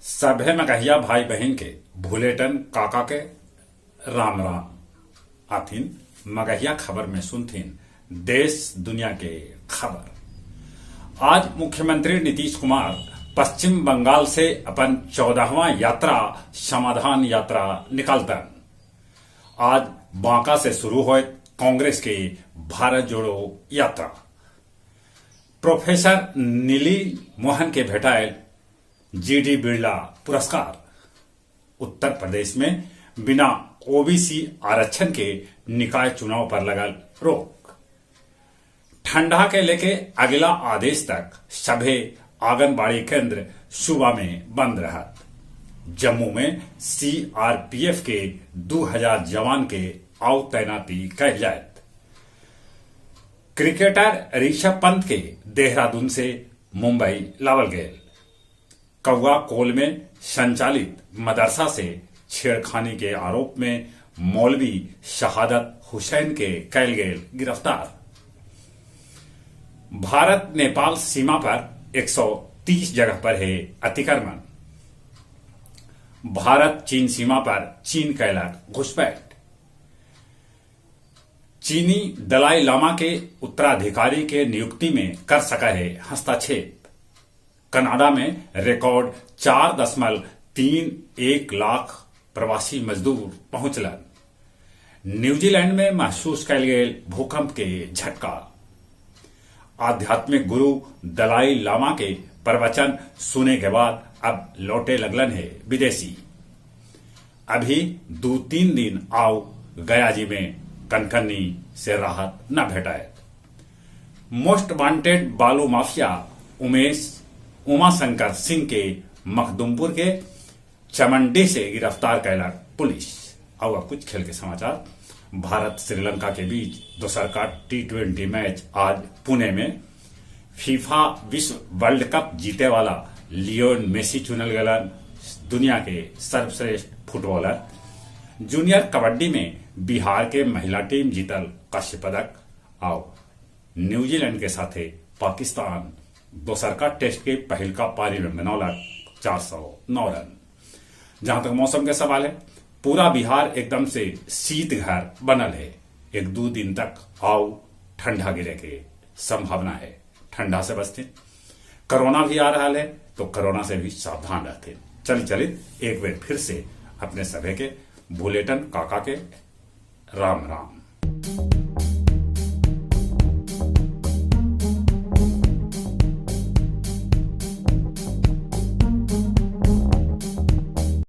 सभे मगहिया भाई बहिन के भुलेटन काका के राम राम। आथिन मगहिया खबर में सुनथिन देश दुनिया के खबर। आज मुख्यमंत्री नीतीश कुमार पश्चिम बंगाल से अपन 14वां यात्रा समाधान यात्रा निकालतन। आज बांका से शुरू होए कांग्रेस के भारत जोड़ो यात्रा। प्रोफेसर नीली मोहन के भेटायल जीडी बिड़ला पुरस्कार। उत्तर प्रदेश में बिना ओबीसी आरक्षण के निकाय चुनाव पर लगल रोक। ठंडा के लेके अगला आदेश तक सभे आंगनबाड़ी केंद्र सुबह में बंद रहत। जम्मू में सीआरपीएफ के 2000 जवान के आउ तैनाती कैल जायत। क्रिकेटर ऋषभ पंत के देहरादून से मुंबई लावल गेल। कौआ कोल में संचालित मदरसा से छेड़खानी के आरोप में मौलवी शहादत हुसैन के कैल गेल गिरफ्तार। भारत नेपाल सीमा पर 130 जगह पर है अतिक्रमण। भारत चीन सीमा पर चीन कैलक घुसपैठ। चीनी दलाई लामा के उत्तराधिकारी के नियुक्ति में कर सका है हस्तक्षेप। कनाडा में रिकॉर्ड 4.31 लाख प्रवासी मजदूर पहुंचलन। न्यूजीलैंड में महसूस कैल गेल भूकंप के झटका। आध्यात्मिक गुरु दलाई लामा के प्रवचन सुने के बाद अब लौटे लगलन है विदेशी। अभी 2-3 दिन आओ गया जी में कनकनी से राहत न भेटाए। मोस्ट वांटेड बालू माफिया उमेश उमाशंकर सिंह के मखदुमपुर के चमंडी से गिरफ्तार कैलक पुलिस। और अब कुछ खेल के समाचार। भारत श्रीलंका के बीच दोसर का टी20 मैच आज पुणे में। फीफा विश्व वर्ल्ड कप जीते वाला लियोन मेसी चुनल गलन दुनिया के सर्वश्रेष्ठ फुटबॉलर। जूनियर कबड्डी में बिहार के महिला टीम जीतल कांस्य पदक। और न्यूजीलैंड के साथे पाकिस्तान दोसर का टेस्ट के पहिलका पारी में बनौलक 409 रन। जहां तक मौसम के सवाल है, पूरा बिहार एकदम से शीत घर बनल है। 1-2 दिन तक आउ ठंडा गिरे के संभावना है। ठंडा से बचते। कोरोना भी आ रहा है तो कोरोना से भी सावधान रहते। चल चलित एक बार फिर से अपने सभे के बुलेटन काका के राम राम।